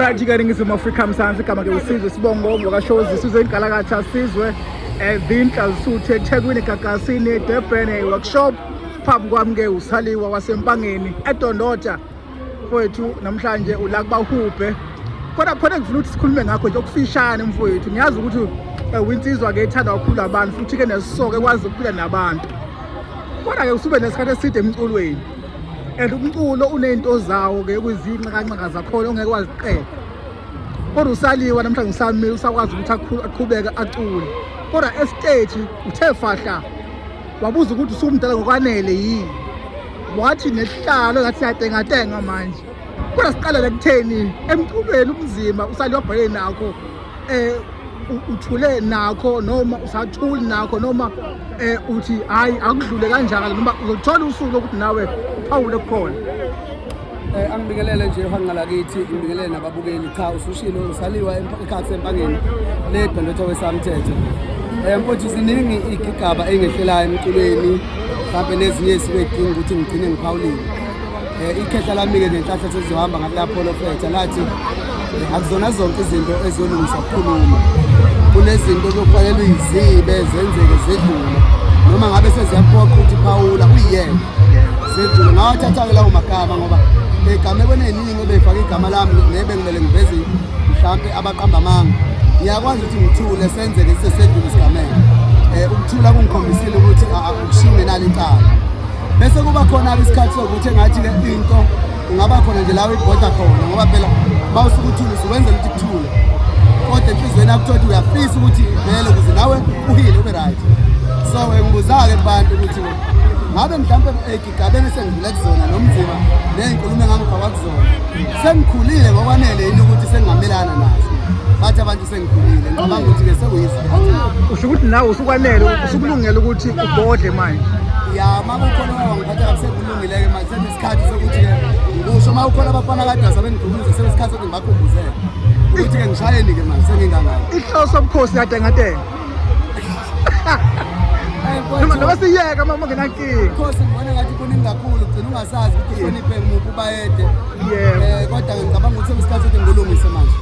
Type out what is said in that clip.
Alright ke Ningizimu Afrika Mzansi, igama ke uSizwe Sibongo ngokaShozi, Sizwe inkalakatha, Sizwe Vinhla Zisuthu eThekwini, Gagasini, eDurban, workshop. Phambi kwami ke usaliwa waseMpangeni eDondotha. Mfowethu, namhlanje ula kubahubhe, kodwa khona ngifuna ukuthi sikhulume ngakho nje okufishane mfowethu. Ngiyazi ukuthi uyinsizwa ke ethanda kakhulu abantu, futhi ke nesisoke ekwazi ukuphila nabantu, kodwa ke usube nesikhathi eside emculweni, and umculo uney'nto zawo ke kuyizinxakanxaka zakhona ongeke waziqeda, kodwa usaliwa namhlanje usamile, usakwazi ukuthi aqhubeke acule, kodwa esiteji uthe fahla wabuza ukuthi usumdala ngokwanele yini, wathi nesihlalo ngathi siyatengatenga manje. Kodwa siqala ekutheni emculweni ubunzima usaliwa abhekene nakho, uthule nakho noma usathuli nakho, noma uthi hayi akudlule kanjalo, noma uzothola usuku lokuthi nawe uphawule kukhona? Angibingelele nje hanqa lakithi, ngibingelele nababukeli. Cha, usushilo, usaliwa ekhathi empangeni le Dondotha wesamthetho. Mfowethu, ziningi igigaba engehlelayo emculweni, mhlawumbe nezinye ezisuke edinga ukuthi ngigcine ngiphawulile. Ikhehla lami-ke ngenhlahla sesizohamba ngakulapho lofetha lathi akuzona zonke izinto eziyolungiswa kukhuluma, kunezinto okufanele uyizibe zenzeke zedlule, noma ngabe seziyaphoqa ukuthi phawula uyiyena zedlule. Ngawathatha-ke lawo magama ngoba egamekweni ey'ningi ebeyifake igama lami nebengimele ngiveze mhlampe abaqamba amanga, ngiyakwazi ukuthi ngithule senzeke sisesedlule isigameko. Ukuthula kungikhombisile ukuthi ukushiya ungenalo icala. Bese kuba khona-ke isikhathi sokuthi engathi-ke into ungaba khona nje la uyibhoda khona, ngoba phela uma usuke uthule usukwenzela ukuthi kuthule, kodwa enhliziyweni yakho ukuthi uyafisa ukuthi vele ukuze nawe uhile ube right. So ngibuza-ke kubantu ukuthi ngabe mhlawumpe egigabeni esengidlule kuzona nomzima ney'nkulumo engangifakwa kuzona, sengikhulile ngokwanele yini ukuthi sengingamelana nazo? Bathi abantu sengikhulile. Ngicabanga ukuthi-ke sekuyisikhathi. Usho ukuthi nawe usukwanele, usukulungela ukuthi ubhodle manje? Ya, uma kukhona owangiphatha kabi, sekulungile-ke manje, sekuyisikhathi sokuthi-ke ngikusho. Uma kukhona abafana kade asabengidukuza, sekuyisikhathi sokuthi ngibakhumbuzele ukuthi-ke ngishayeni-ke manje sengingangani. Ihloso obukhosi yatengatenga noma siyeka uma ungenankinga? Khosi ngibona ngathi kuningi kakhulu, ugcina ungasazi ukuthi uhloniphe muphi ubayede. Kodwa ngicabanga ukuthi sekuyisikhathi sokuthi ngilungise manje.